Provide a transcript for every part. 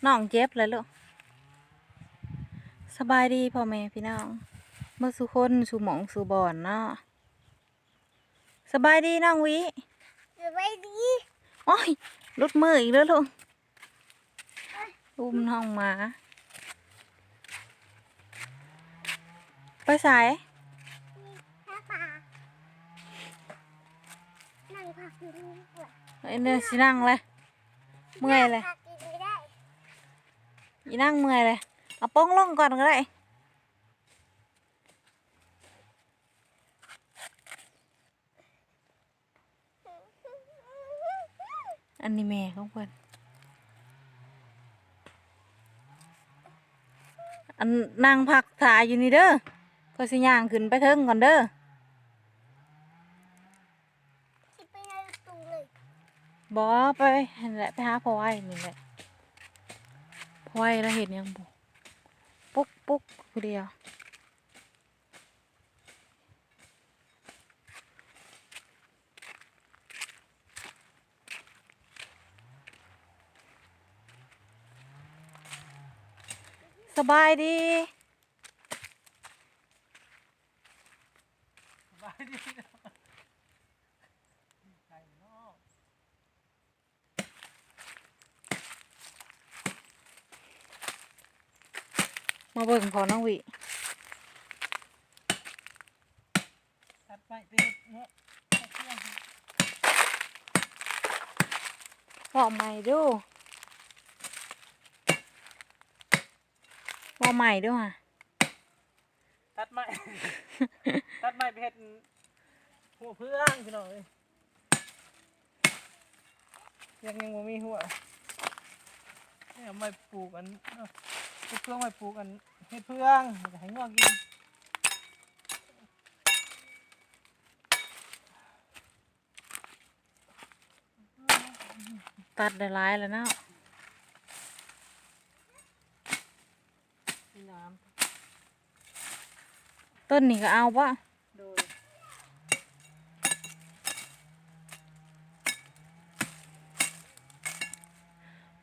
ນ້ອງເຈັບແລ້ວລູກ. ສະບາຍດີພໍ່ແມ່ພີ່ນ້ອງເບິດສູ່ຄົນສູ່ໝ່ອງສູ່ບ່ອນເນາະ. ສະບາຍດີນ້ອງວິ. ສະບາຍດີ. ໂອ້ຍ ຫຼຸດມືອີກແລ້ວລູກ. ອຸ້ມນ້ອງໝາ. ໄປໃສ? ຫາປາ. ນັ່ງພັກຢູ່ນີ້. ເອີ ຊິນັ່ງແຫຼະ. ເມື່ອຍແຫຼະ. ນັ່ງພັກຢູ່ນີ້ໄດ້. ອີ່ນັ່ງເມື່ອຍແຫຼະ. ເອົາໂປງລົງກ່ອນກໍໄດ້. ອັນນີ້ແມ່ຂອງເພິ່ນ. ອັນ ນັ່ງພັກຖ້າຢູ່ນີ້ເດີ. ຂ້ອຍຊິຍ່າງຂຶ້ນໄປເທິງກ່ອນເດີ. ຊິໄປໃນຕູ້ເລີຍ. ບໍ່ ໄປຫັ້ນແຫຼະ ໄປຫາພໍ່ໄວນີ້ແຫຼະ. ພໍ່ໄວລາວເຮັດຫຍັງບຸ ປຸກໆ ຜູ້ດຽວ. ສະບາຍດີ. ສະບາຍດີ. ມາເບິ່ງພໍ່ນ້ອງວິ ຕັດໄມ້ໄປເຮັດເນາະ. ເວົ້າໃໝ່ດູ ເວົ້າໃໝ່ດູຫາ. ຕັດໄມ້ ຕັດໄມ້ໄປເຮັດຮົ້ວເຟືອງພີ່ນ້ອງເອີຍ. ເຟືອງຍັງບໍ່ມີຮົ້ວ ເອົາໄວ້ປູກອັນ ເຮັດເຟືອງໄວ້ປູກອັນ ເຮັດເຟືອງ ແລ້ວກໍໃຫ້ງົວກິນ. ຕັດໄດ້ຫຼາຍແລ້ວເນາະ. ຕົ້ນນີ້ກໍເອົາບໍ່? ໂດຍ.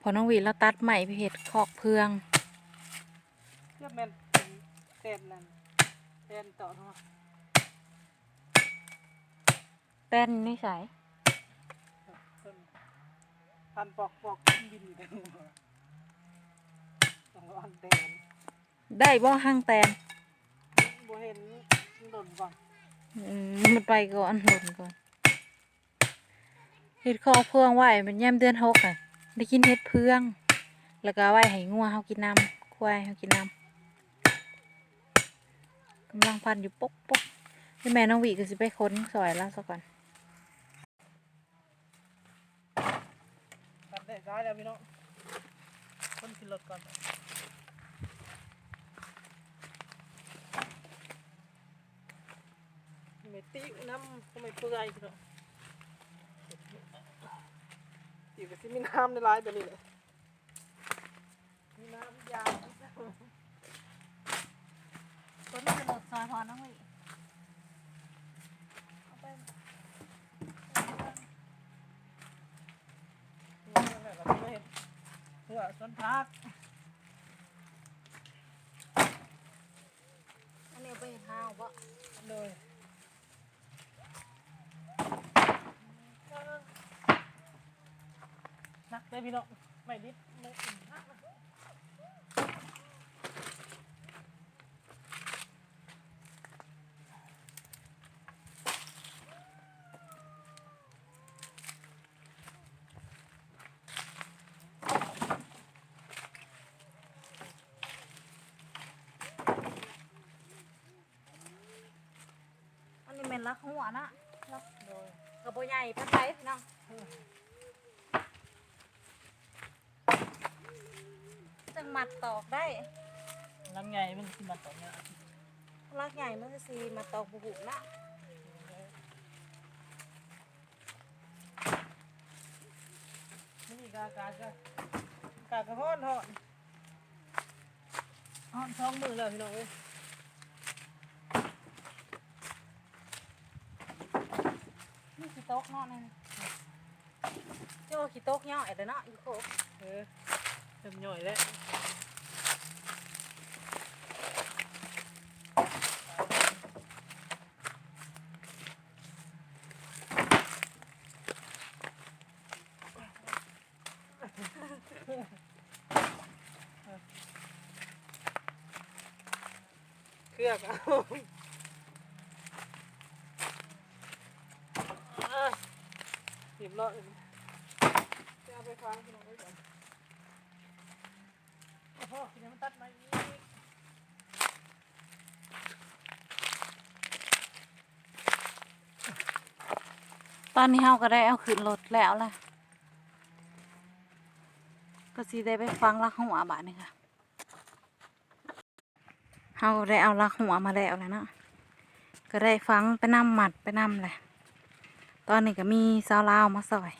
ພໍ່ນ້ອງວິລາວຕັດໄມ້ໄປເຮັດຄອກເຟືອງ. ເກືອບແມ່ນແຕ່ນນັ້ນ ແຕ່ນຕໍ່ເນາະ. ແຕ່ນຢູ່ໃນໃສ? ພັນປອກໆ ບິນຢູ່ ຕ້ອງລະວັງແຕ່ນ. ໄດ້ບໍ່ຫາງແຕ່ນ? ບໍ່ເຫັນ ມັນດົນກ່ອນ. ອືມ ມັນໄປກ່ອນ ດົນກ່ອນ. ເຮັດຄອກເຟືອງໄວ້ ແມ່ນຍາມເດືອນຫົກ ໄດ້ກິນເຫັດເຟືອງ ແລ້ວກໍເອົາໄວ້ໃຫ້ງົວເຮົາກິນນຳ ຄວາຍເຮົາກິນນຳ. ກຳລັງພັນຢູ່ປົກໆ. ແມ່ນ້ອງວິກໍຊິໄປຂົນຊ່ອຍລາວຊະກ່ອນ. ຕັດໄດ້ຫຼາຍແລ້ວພີ່ນ້ອງ ຄົນຂຶ້ນລົດກ່ອນ. ແມ່ຕິວນຳ ກໍແມ່ເປື່ອຍພີ່ນ້ອງ. ຕິວກໍຊິມີນ້ຳຫຼາຍໆ ແບບນີ້ແຫຼະ. ມີນ້ຳຢາ ຕົວນີ້ຈະລົດຊອຍພໍນະເວີຍ ເອົາໄປ ເຮັດຫົວສວນຜັກ. ອັນນີ້ເອົາໄປເຮັດຮາວບໍ່? ໂດຍ. ໜັກເດີພີ່ນ້ອງ ໄມ້ດິບ ໄມ້ອຸ່ນໜັກ. ອັນນີ້ແມ່ນລັກຫົວນະ ລັກ ໂດຍ ກໍບໍ່ໃຫຍ່ປານໃດພີ່ນ້ອງ ຈັ່ງມັດຕອກໄດ້. ລັກໃຫຍ່ມັນຊິມັດຕອກຍາກ ລັກໃຫຍ່ມັນຊິມັດຕອກບໍ່ຮູ້ນະ. ມື້ນີ້ກໍອາກາດກໍ ອາກາດກໍຮ້ອນ ຮ້ອນ ຮ້ອນສອງມື້ແລ້ວພີ່ນ້ອງເອີຍ. ນີ້ຂີ້ຕົກເນາະ ນີ້ ໂຈ້ ຂີ້ຕົກຍ້ອຍແລ້ວເນາະ ຢູ່ໂຄກ ເອີ. ເລີ່ມຍ່ອຍແລ້ວ. ເຄືອກເອົາ ຮຽບຮ້ອຍ ຈະເອົາໄປຝັງ ພີ່ນ້ອງເອີຍ. ໂອ້ໂຫ ຊິໄດ້ມາຕັດໃໝ່ອີກ. ຕອນນີ້ເຮົາກໍໄດ້ເອົາຂຶ້ນລົດແລ້ວລະ ກໍຊິໄດ້ໄປຝັງຫຼັກຫົວບາດນີ້ກະ. ເຮົາໄດ້ເອົາຫຼັກຫົວມາແລ້ວແຫຼະເນາະ ກໍໄດ້ຝັງໄປນຳ ມັດໄປນຳແຫຼະ. ຕອນນີ້ກໍມີຊາວລາວມາຊ່ອຍ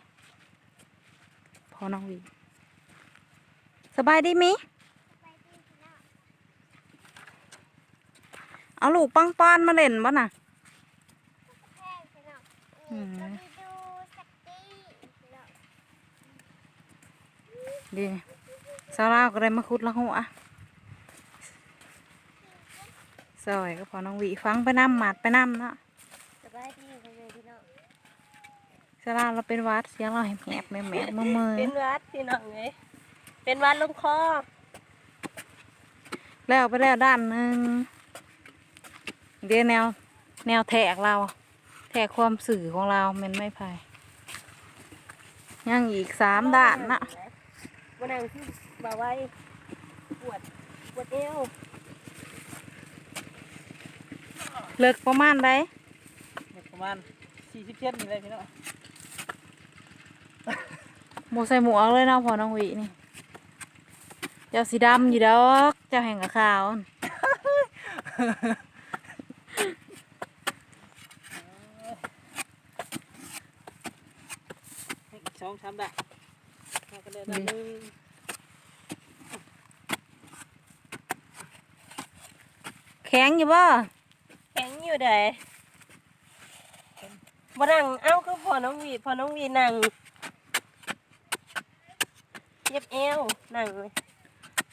ພໍ່ນ້ອງຫວີ. ສະບາຍດີໝີ? ເອົາລູກປັງປອນມາຫຼິ້ນບໍ່ນະ? ອືມ ດີ ຊາວລາວກໍໄດ້ມາຂຸດລະຫົວ ຊ່ອຍກັບພໍ່ນ້ອງຫວີ ຝັງໄປນຳ ມັດໄປນຳເນາະ. ສະບາຍດີພໍ່ແມ່ພີ່ນ້ອງ. ຊາລາລາວເປັນຫວັດ ສຽງລາວແຫບໆ ແໝບໆ ເມື່ອຍໆ ເປັນຫວັດພີ່ນ້ອງເອີຍ ເປັນຫວັດລົງຄໍ. ແລ້ວໄປແລ້ວດ້ານໜຶ່ງ ເດ້ແນວ ແນວແທກລາວ ແທກຄວາມຊື່ຂອງລາວແມ່ນໄມ້ໄຜ່. ຍັງອີກສາມດ້ານນະ ບໍ່ນັ່ງຄືບໍ່ໄວ ປວດ ປວດເອວ. ເລິກປະມານໃດ? ປະມານສີ່ສິບເຊັນນີ້ແຫຼະພີ່ນ້ອງ. ບໍ່ໃສ່ໝວກເລີຍເນາະ ພໍ່ນ້ອງຫວີນີ້. ເຈົ້າຊິດຳຢູ່ດອກ ເຈົ້າແຮ່ງກະຂາວ. ອີກສອງສາມດ້ານ ເຮົາກໍໄດ້ດ້ານໜຶ່ງ. ແຂງຢູ່ບໍ່? ແຂງຢູ່ໃດ໋. ບໍ່ນັ່ງ ເອົ້າ ຄືພໍ່ນ້ອງຫວີ ພໍ່ນ້ອງຫວີນັ່ງ ເຈັບແອວ ນັ່ງເລີຍ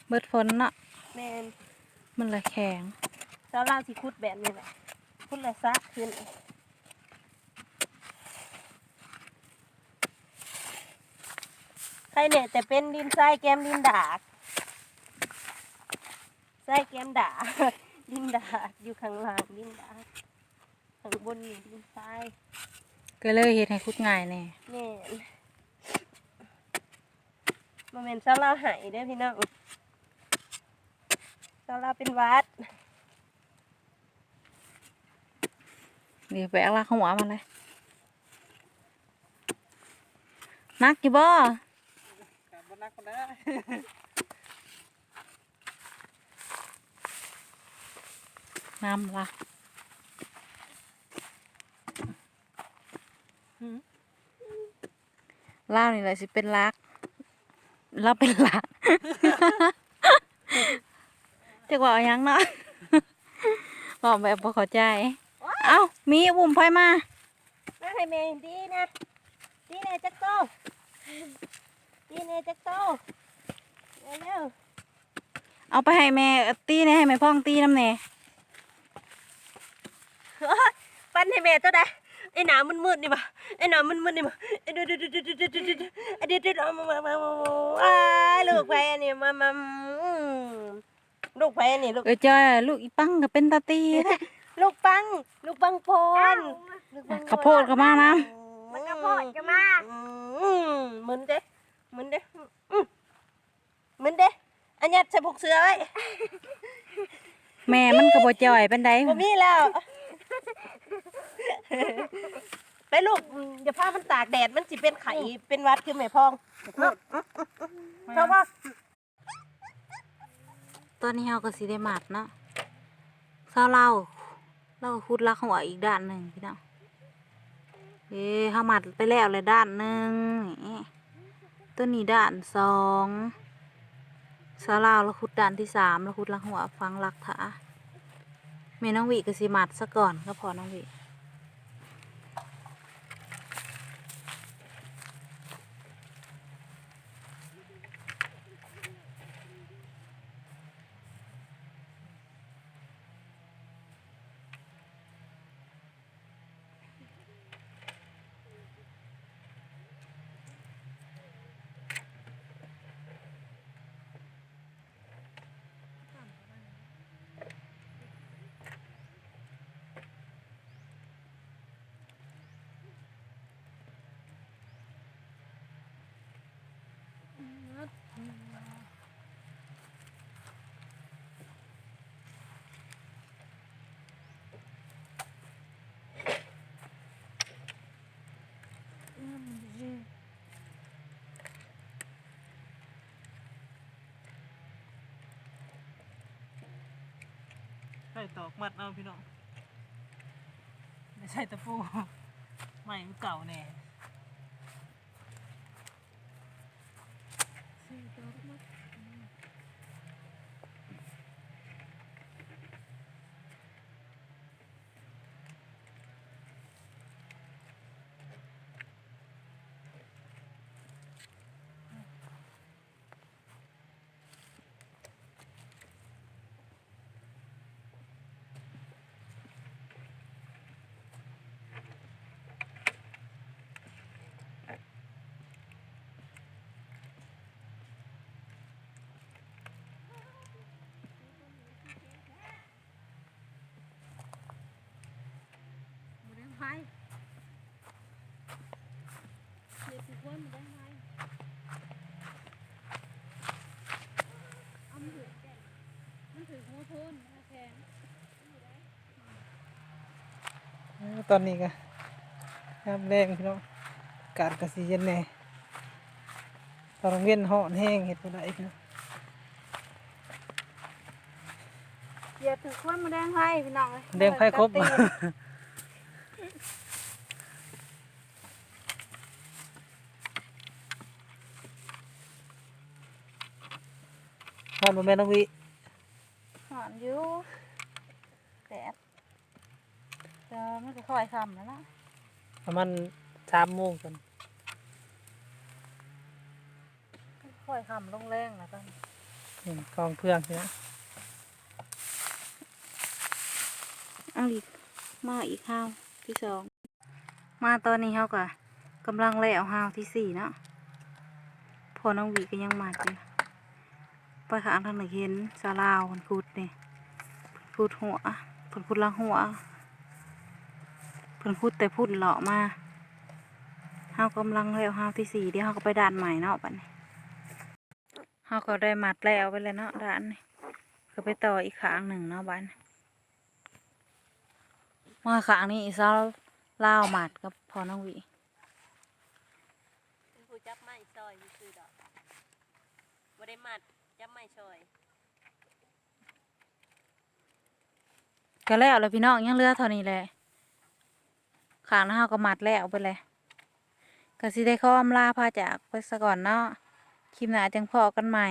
ເບິດຝົນເນາະ. ແມ່ນ ມັນລະແຂງ. ຊາວລາວຊິຂຸດແບບນີ້ແຫຼະ ຂຸດແລ້ວຊາກຂຶ້ນ. ໃຄແນ່ແຕ່ເປັນດິນຊາຍແກ້ມດິນດາກ ຊາຍແກ້ມດາກ ດິນດາກ ຢູ່ຂ້າງລ່າງດິນດາກ ຂ້າງບົນນີ້ດິນຊາຍ ກໍເລີຍເຮັດໃຫ້ຂຸດງ່າຍແນ່. ແມ່ນ ບໍ່ແມ່ນຊາວລາວໄຫ້ເດີ້ພີ່ນ້ອງ ຊາວລາວເປັນຫວັດ. ນີ້ໄປເອົາລັກຫົວມາເລີຍ. ໜັກຢູ່ບໍ່? ກໍບໍ່ໜັກປານໃດ ນ້ຳລະ ອືມ. ລາວນີ້ແຫຼະຊິເປັນຫຼັກ ລາວເປັນຫຼັກ ຈັກເວົ້າຫຍັງເນາະ ເວົ້າແບບບໍ່ເຂົ້າໃຈ. ໂອ້ຍ ເອົ້າ ມີອຸ້ມໄຜມາ? ມາໃຫ້ແມ່ຕີນະ ຕີແນ່ຈັກໂຕ ຕີແນ່ຈັກໂຕ ເລັວໆ. ເອົາໄປໃຫ້ແມ່ຕີແນ່ ໃຫ້ແມ່ພອງຕີນຳແນ່. ໂອ້ຍ ປັນໃຫ້ແມ່ໂຕໃດ? ໄອ້ໜ້າມຶນໆນີ້ບໍ? ໄອ້ໜ້າມຶນໆນີ້ບໍ? ອ້າຍ ລູກໃຜອັນນີ້? ມາ ມາ ອືມ ລູກໃຜອັນນີ້ລູກ? ເອີ ຈ້ອຍ ລູກອີ່ປັງກໍເປັນຕາຕີແທ້. ລູກປັງ ລູກປັງໂພນ ລູກປັງໂພນ ເຂົ້າໂພດກໍມານຳ. ບັກເຂົ້າໂພດກໍມາ. ອືມ ມຶນເດ້ ມຶນເດ້ ອືມ ມຶນເດ້ ອາ ຍັດໃສ່ປຸກເສືອໄວ້. ແມ່ມັນກໍບໍ່ຈ່ອຍປານໃດ ບໍ່ມີແລ້ວ. ໄປລູກ ຢ່າພາມັນຕາກແດດ ມັນຊິເປັນໄຂ້ ເປັນຫວັດຄືແມ່ພອງ. ເຂົ້າບໍ່? ຕອນນີ້ເຮົາກໍຊິໄດ້ມັດເນາະ ຊາວລາວ ລາວກໍຂຸດລັກຫົວອີກດ້ານໜຶ່ງພີ່ນ້ອງ. ເອີ ເຮົາມັດໄປແລ້ວແຫຼະດ້ານໜຶ່ງ ນີ້ ໂຕນີ້ດ້ານສອງ ຊາວລາວລາວຂຸດດ້ານທີສາມ ລາວຂຸດລັກຫົວ ຝັງຫຼັກຖາ. ແມ່ນ້ອງວິກໍຊິມັດສາກ່ອນກັບພໍ່ນ້ອງວິ. ຕອກມັດເອົາພີ່ນ້ອງ ໄດ້ໃຊ້ຕະປູ ໄມ້ມັນເກົ່າແດ່. บ่ໄດ້ໄຫວ ເຮັດຄືຄົນບໍ່ໄດ້ໄຫວ ເອົາມັນຖືກ ມັນຖືກຫົວໂພນ ມັນແຂງ. ເອີ ຕອນນີ້ກະຍາມແລງພີ່ນ້ອງ ອາກາດກະຊິເຢັນແດ່ ຕອນກາງເວັນຮ້ອນແຮງ ເຮັດບໍ່ໄດ້ພີ່ນ້ອງ. ຢາຖືກຄວັນ ມະແດງໄຟພີ່ນ້ອງເອີຍ ມະແດງໄຟຄົບ ຮ້ອນບໍ່ແມ່ນນ້ອງວິ? ຮ້ອນຢູ່ ແດດ ແຕ່ວ່າມັນກະຄ່ອຍຄ່ຳແລ້ວເນາະ ປະມານສາມໂມງພຸ້ນ ຄ່ອຍຄ່ຳລົງແລງແລ້ວຕອນນີ້ ນີ້ກອງເຟືອງນີ້ນະ ເອົາອີກ ມາອີກຮາວທີສອງ. ມາຕອນນີ້ເຮົາກະກຳລັງແລ້ວຮາວທີສີ່ເນາະ ພໍ່ນ້ອງວິກະຍັງມັດຢູ່ ໄປຂ້າງທາງນັ້ນເຫັນຊາວລາວເພິ່ນຂຸດນີ້ ເພິ່ນຂຸດຮົ້ວ ເພິ່ນຂຸດຫຼັງຮົ້ວ ເພິ່ນຂຸດແຕ່ພຸ້ນເລາະມາ ເຮົາກຳລັງແລ້ວຮາວທີສີ່ ດຽວເຮົາກະໄປດ່ານໃໝ່ເນາະ ບາດນີ້ ເຮົາກະໄດ້ມັດແລ້ວໄປແລ້ວເນາະ ດ່ານນີ້ ກະໄປຕໍ່ອີກຂ້າງໜຶ່ງເນາະ ບາດນີ້ ມາຂ້າງນີ້ ຊາວລາວມັດກັບພໍ່ນ້ອງວິ ເປັນຜູ້ຈັບໄມ້ຊ່ອຍຊື່ໆດອກ ບໍ່ໄດ້ມັດ ຈັບໄມ້ຊ່ອຍ. ກະແລ້ວແຫຼະພີ່ນ້ອງ ຍັງເຫຼືອເທົ່ານີ້ແຫຼະ ຂ້າງໜ້າເຮົາກະມັດແລ້ວເບິດແຫຼະ ກະຊິໄດ້ຂໍອຳລາພາຈາກໄປສາກ່ອນເນາະ ຄລິບໜ້າຈັ່ງພໍ້ກັນໃໝ່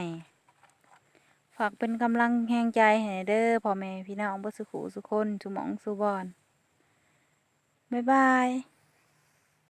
ຝາກເປັນກຳລັງແຮງໃຈໃຫ້ແດ່ເດີ ພໍ່ແມ່ພີ່ນ້ອງເບິດສູ່ຄູ່ສູ່ຄົນ ສູ່ໝ່ອງສູ່ບ່ອນ ບາຍບາຍ.